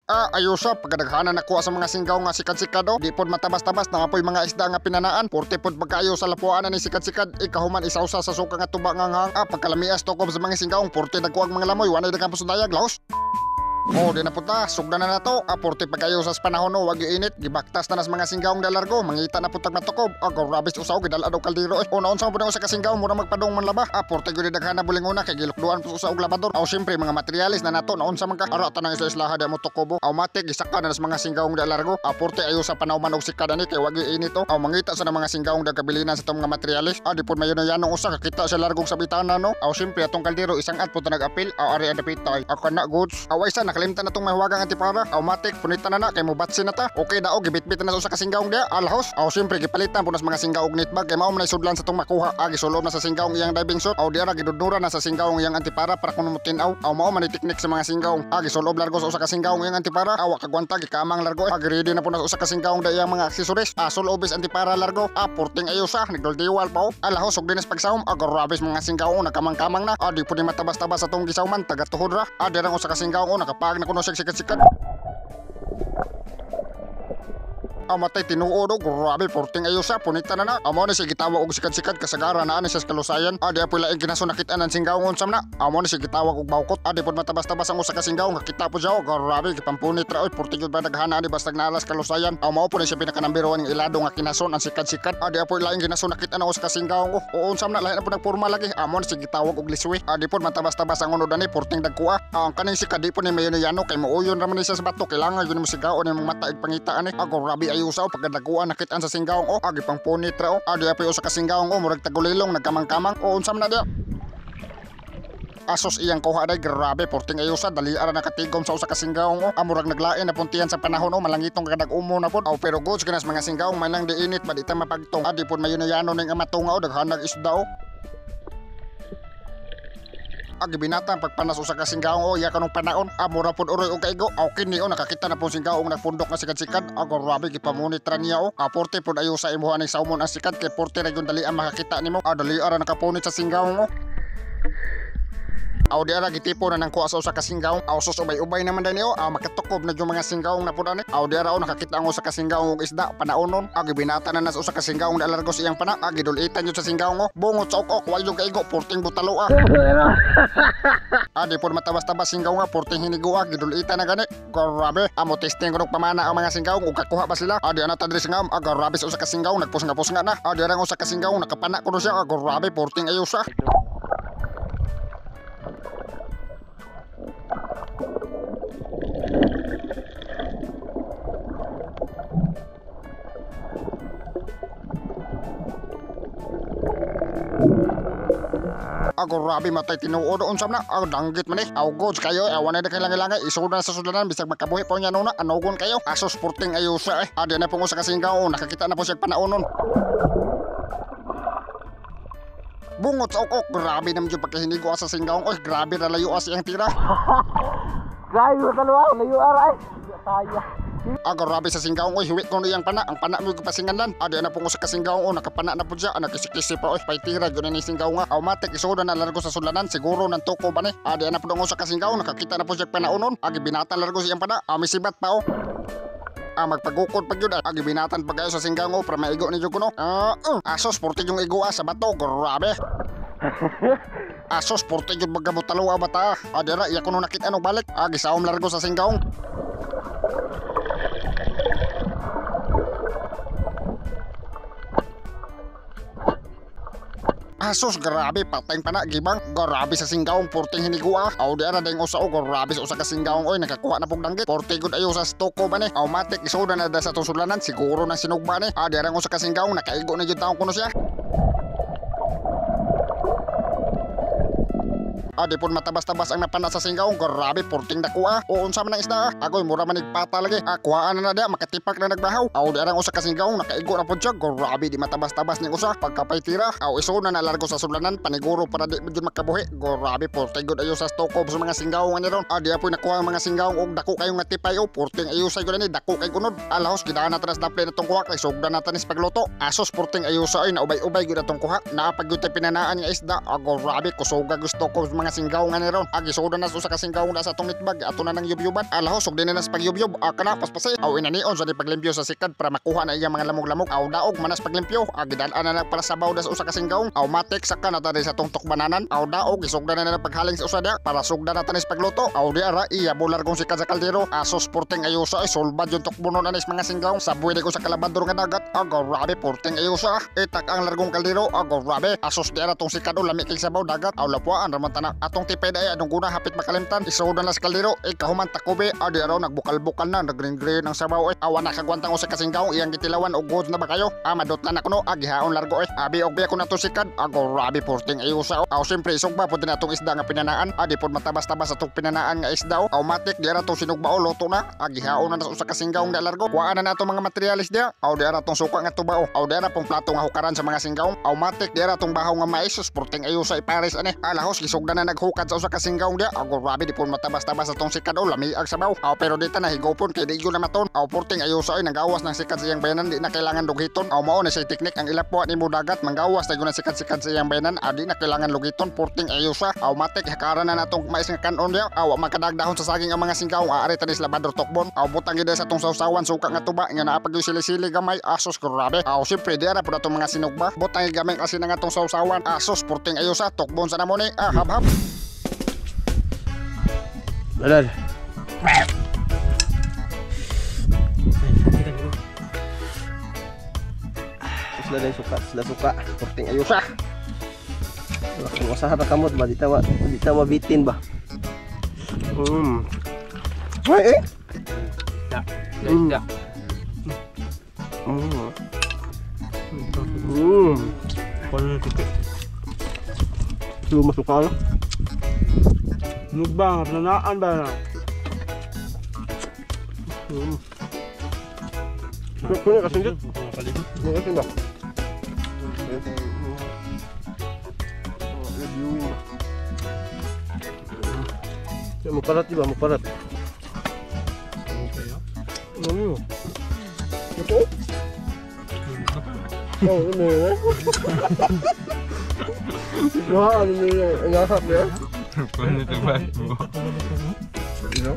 Ayusa, pagkadaghanan nakuha sa mga singgaw nga sikad-sikad o. Di pod matabas-tabas na apoy mga isda nga pinanaan. Porte pod pagkaayo sa lapuan ni sikad-sikad. Ikahuman isausa sa suka nga tuba nga hang. Pagkalamias tokob sa mga singgaw, porte dagko ang mga lamoy. Wanay daghang pasundayag, laos. Oh, di na punta, sugdan na nato. Aporte pagkayo sa panahon no, wag init, gibaktas na nas mga singgawng dalargo, mangita na putag matukob. Ago rabis usaw gidal og kaldero. Eh. Una unsa mo sa kasinggaw mura magpadong man laba. Aporte gyud daghan na bulinguna kay gilukduan po usa og labador. Aw siyempre mga materyales na nato naunsa man ka. Ara tanang isla-islaha di mo tukobo. Automatic gisaka na nas mga singgawng dalargo. Aporte ayo sa panawman og sikad ani kay wag init oh. Aw mangita sa na mga singgawng dagkabilinan sa tong mga materyales. Di pud mayo na yanong usa kakita sa largong sabitana no. Aw siyempre atong kaldero isang at pud nag-apil. Aw ari ang dapitay. Aw kana goods. Aw isa nakalimtan na tong mahiwagang antipara. Automatic punitan na na kay mobatsi na ta. Okay dao gibitbit na sa usa ka singgawng dia. Alhos. Aw siyempre gipalitan po nas mga singgaw og netbag kay mao man ay sudlan sa tong makuha. Gisulob na sa singgawng iyang diving suit. Aw diara gidudura na sa singgawng iyang antipara para kuno mo tin-aw. Aw mao man ay teknik sa mga singgawng. Gisulob largo sa usa ka singgawng iyang antipara. Aw kagwanta gikamang largo. Ready na po na sa usa ka singgawng da iyang mga accessories. Sulobis antipara largo. Porting ayusa nagdoldiwal pa oh. Alahos og dinas pagsawom. Grabes mga singgawng nagkamang-kamang na. Di po ni matabas-tabas sa tong gisawman taga tuhod ra. Dirang usa ka singgawng nakapag na kuno siya sikat-sikat. Amatay tinuod og grabe porting ayusa punita na na. Amo ni siya gitawag og sikat-sikat kasagara na ani siya sa kalusayan. Di apoy laing kinaso nakit-an ang singgawng unsam na. Amo ni siya gitawag og bawkot. Di pod matabas-tabas ang usa ka singgawng kakita po siya. Grabe gipampunit ra oy porting gyud ba daghana ani bastag nalas kalusayan. Mao po ni siya pinakanambiruan ng ilado nga kinason ang sikat-sikat. Di apoy laing kinaso nakit-an ang usa ka singgawng. Oh, unsam na lahi na pod nagporma lagi. Amo ni siya gitawag og liswi. Di pod matabas-tabas ang unod ani porting dagkua. Ang kaning sikat di po ni mayo ni yano kay muuyon ra man ni siya sa bato. Kailangan gyud mo sigaon imong mata ig pangita ani. Grabe ayusa pagkadaguan nakitaan sa singgawng oh. Agi pang punit ra oh. Adi apoy usa ka singgawng oh, murag tagulilong nagkamang-kamang. O unsam na dia. Asos iyang kuha day grabe porting ayusa dali ara nakatigom sa usa ka singgawng oh. Amurag naglain na puntian sa panahon oh, malangitong kadag-umo na pod. Aw pero goods kinas mga singgawng manang di init ba di ta mapagtong. Adi pod mayo na yano ning amatunga oh, daghanag isda oh. Gibinatan pagpanas usa ka singgawng o iya kanong panaon. Mura pod uroy og kaigo. Aw kini o nakakita na po singgawng nagpundok nga sikad-sikad. Grabe gipamunit ra niya o. Porte pod ayo sa imuha ning saumon ang sikad kay porte ra gyud dali ang makakita nimo. Dali ara nakapunit sa singgawng o. Aw di ara gitipo na nang kuha sa usa ka singgawng. Aw sus ubay-ubay naman dani o. Makatukob na yung mga singgawng na pud ani. Aw di ara o nakakita ang usa ka singgawng og isda panaunon. Gibinata na sa usa ka singgawng na alargo sa iyang pana. Gidulitan yun sa singgawng o. Bungot sa ok-ok wa yung kaigo porting butalo ah. Di pod matabas-tabas singgaw nga porting hinigo ah. Gidulitan na gani. Grabe. Amo testing kuno pamana ang mga singgawng ug kakuha ba sila. Di ana ta diri singgaw. Grabe sa usa ka singgawng nagpusnga-pusnga na. Di ara ang usa ka singgawng nakapana kuno siya. Grabe porting ayusa. Grabe matay tinuod unsam na. Danggit man eh. Aw goods kayo. Awan na kay langay-langay. Isod na sa sudlanan bisag makabuhi pa niya nuna. Anogon kayo. Asos porting ayusa eh. Di na pong usa ka singgaw. Nakakita na po siya panaunon. Bungot sa ok-ok. Grabe naman yung pagkahinigo sa singgaw. Oy, grabe na layo as iyang tira. Grabe dalawa, layo aray. Saya. Grabe sa singgawng oy, hiwi ko iyang pana. Ang pana mo gipasinganlan. Di na pong usa ka singgawng o nakapana na pud siya. Nakisik-kisi pa oy, paitira gyud ni singgaw nga. Automatic isuda na largo sa sulanan, siguro nang tuko ba ni. Di na pud ang usa ka singgaw nakakita na pud siya panaunon. Gibinatan largo sa iyang pana. Misibat pa oh. Magpagukod pag yun. Gibinatan pa kayo sa singgaw o para maigo ni jud kuno. Asos porte yung igo sa bato. Grabe. Asos porte jud magabutalo bata. Dira iya kuno nakita og balik. Gisaom largo sa singgawng. Asos grabe patay pa na gibang. Grabe sa singgawng porting hinigua. Aw di ara ding usa o grabe sa usa ka singgawng oy nakakuha na pug danggit. Porte gud ayo sa stoko ba ni. Automatic isuda na da sa tusulanan siguro na sinugba ni. Di ara ang usa ka singgawng nakaigo na jud taon kuno siya. Di pod matabas-tabas ang napana sa singgawng. Grabe porting dako ah. O unsa man ang isda ah. Agoy mura man pata lagi. Kuhaan na na dia makatipak na nagbahaw. Aw di arang usa ka singgawng nakaigo na pod siya. Grabe di matabas-tabas ning usa pagkapay tira. Aw isuna na largo sa sulanan paniguro para di jud makabuhi. Grabe porting gud ayo sa stokob sa mga singgawng ani ron. Di apoy nakuha ang mga singgawng og dako kayo nga tipay o porting ayo sa gyud ani dako kay gunod. Alahos gidaan na tas daple na tong kuha kay sugdan na tanis pagluto. Asos porting ayo sa ay naubay-ubay gyud atong kuha. Naa pag gyud pinanaan nga isda. Grabe kusuga gusto ko sa mga mga singgaw nga ni ron. Agisudan na sa usa ka singgaw na sa atong mitbag ato na nang yubyuban. Alahos og dinhi nas pagyubyub kana paspasi. Aw inanion sa di paglimpyo sa sikad para makuha na iyang mga lamog-lamog. Aw daog manas paglimpyo. Agidal-an na para sabaw da sa usa ka singgaw. Aw matik saka na ta sa atong tukbananan. Aw daog isugdan na paghaling sa usa dia para sugdan na tanis pagluto. Aw di ara iya bular kong sikad sa kaldero. Asos porting ayusa ay sulbad yung tukbonon anis mga singgaw. Sa buwede ko sa kalabador nga dagat. Aw grabe porting ayusa. Itak ang largong kaldero. Aw grabe. Asos di ara tong sikad o lami kay sabaw dagat. Aw lapuan raman tanak atong tipid ay anong guna hapit makalimtan. Isudan na sa kaldero. Ikahuman takobe. Aw di araw nagbukal-bukal na nag-green-green ang sabaw. Awa nakagwantang usa ka singgaw iyang gitilawan og good na ba kayo? Madot na kuno agihaon largo. Abi og biya ko na to sikad. Aw grabe porting ayusa. Aw siyempre isugba pod na atong isda nga pinanaan. Adi pod matabas-tabas atong pinanaan nga isda. Aw matik di ara tong sinugba o luto na. Agihaon na sa usa ka singgaw nga largo. Kuhaan na nato mga materialis dia. Aw di ara tong suka nga tuba. Aw di ara pong plato nga hukaran sa mga singgaw. Aw matik di ara tong bahaw nga mais. Porting ayusa ipares ani. Alahos gisugdan na naghukad sa usa ka singgaw dia. Aw grabe di pod matabas-tabas atong sikad o lami ag sabaw. Aw pero dita na higopon kay di gyud na maton. Aw porting ayusa ay nanggawas ng sikad sa iyang bayanan di na kailangan lugiton. Aw mao na say teknik ang ilapwa nimo dagat manggawas na gyud na sikad-sikad sa iyang bayanan. Adi na kailangan lugiton porting ayusa. Aw matik hakaran na natong mais nga kanon dia. Aw makadagdahon sa saging ang mga singgaw aari tanis labador tukbon. Aw butang gid sa atong sawsawan suka nga tuba nga naa pag sili-sili gamay. Asos grabe. Aw siyempre di ara pud atong mga sinugba. Butang gamay asin ang atong sawsawan. Asos porting ayusa tukbon sa namo ni. Hab-hab. Dalal. Sila na suka, sila suka. Porting ayusa. Kung usaha pa kamot ba, di ta mabitin ba? Ay eh. Da. Lu masuka lo. Nubang, pinanaan ba na? Kuno kasing dyan? Kuno kasing ba? Reviewing. Mukarat diba? Mukarat. Ano? Ito? Oh, ano yun? Wah, ano yun? Ang asap ya? Kuno ito ba? Ano?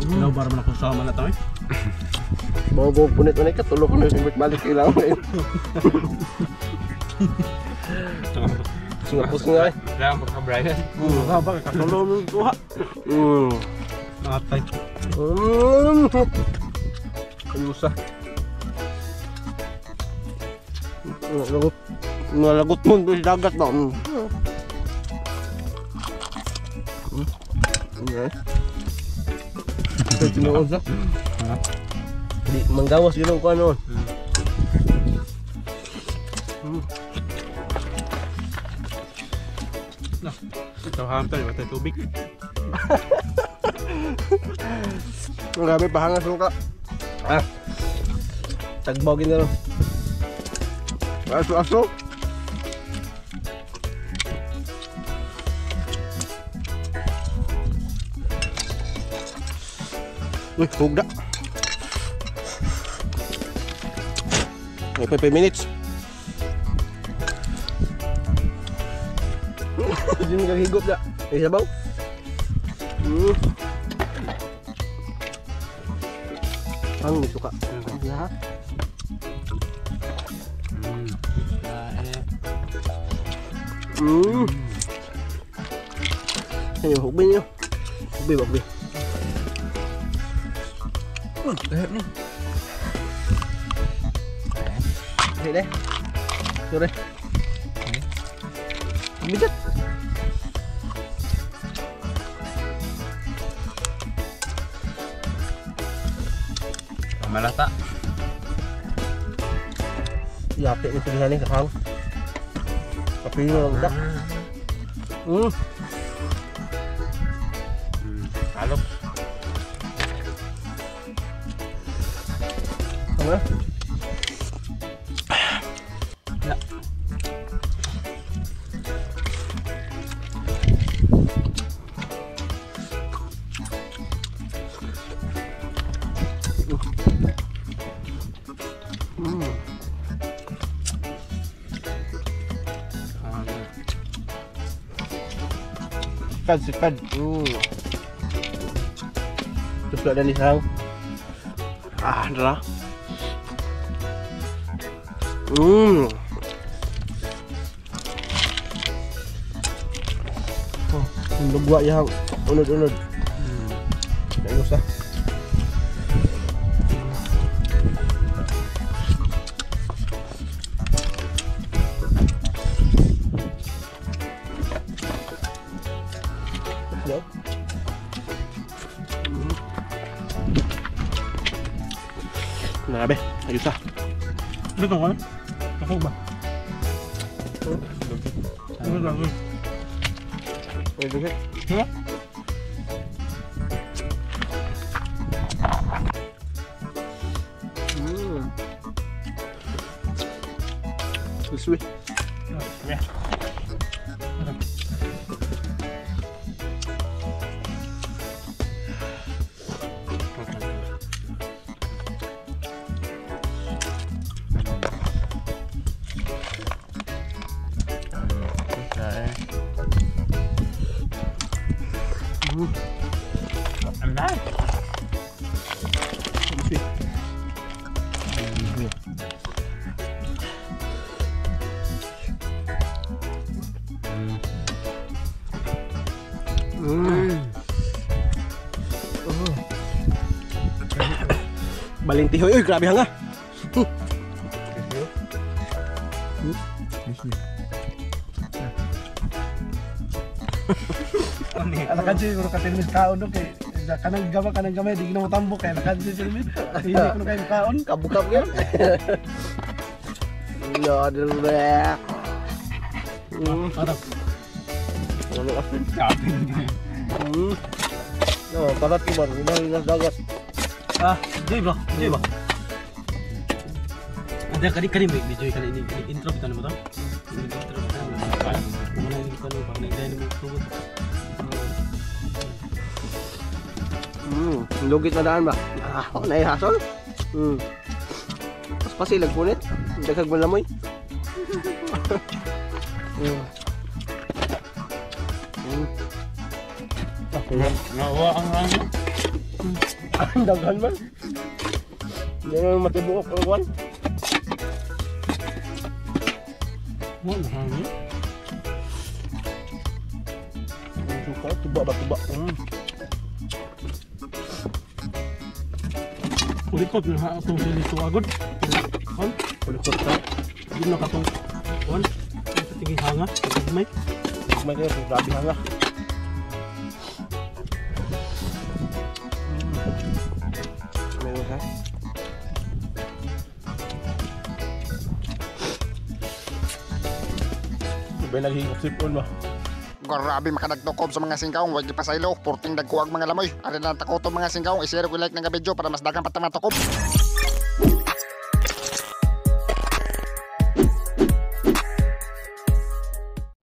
Ano ba naman akong sama na ito eh? Bago punit na katulog ko na balik ilaw eh. Singapos nga eh. Wala ka Brian. Wala ba katulog mo kuha. Natay. Ayusa. Nalagot. Nalagot mo doon sa dagat ba? Ito tinuod sa. Di manggawas yun ang kuha noon. Ito hamter, iba tayo tubig. Grabe, pahangas suka. Ah, tagbawin na lang. Aso-aso. Uy, hugda. May 5 minutes. Hindi mo kagigop na. May sabaw. Ang suka. Ha? Ano, hugbi niyo. Hugbi, hugbi. Dahil ni. Dahil eh. Sorry. Bigat. Malata. Yapi ni sila ni kakang. Kapilo lang dak. Alok. Ano? Ya. Sikad, sikad. Terus lah dan disang. Ah, dah. Oh, lugwa yang unod-unod. Tak usah. Grabe, ayos ah. Ito ko? Ako ba? Ano lang? Pwede. Ha? Sweet. Yeah. I'm not. Balintihoy, uy, grabe hanga. Alakan siya siguro katilmis kaon no kay kanang gama kanang gamay di gina matambok kay alakan siya silmi. Hindi ko na kayo kaon. Kabukap yan. No, ba? Ano? Ano ka? No, karat ko ba? Hindi na dagat. Ah, Joy ba? Joy ba? Ada kali kali may Joy kali ini intro bitan mo to. Ini intro bitan mo. Muna ini kanu pag nagday mo tubod. Lugit na daan ba? Ah, naihasol. Pas pasilag punit. Daghag mo lamoy. Nawa ang hangin. Ang daghan man. Hindi naman matibuok ang kwan. Mo ang hangin. Suka, tuba ba tuba? Kulikot na atong sili suagod. Kon, Kulikot na. Di na katong kon. Sa tingin hanga, may. May kayo, grabe hanga. Meron ka? Sabay naghihingop sipon ba? Grabe makadagtukob sa mga singkaong, wag ipasaylo, porting dagkuag mga lamoy. Ari lang takoto mga singkaong, i-share ko like ng video para mas daghang patama tukob.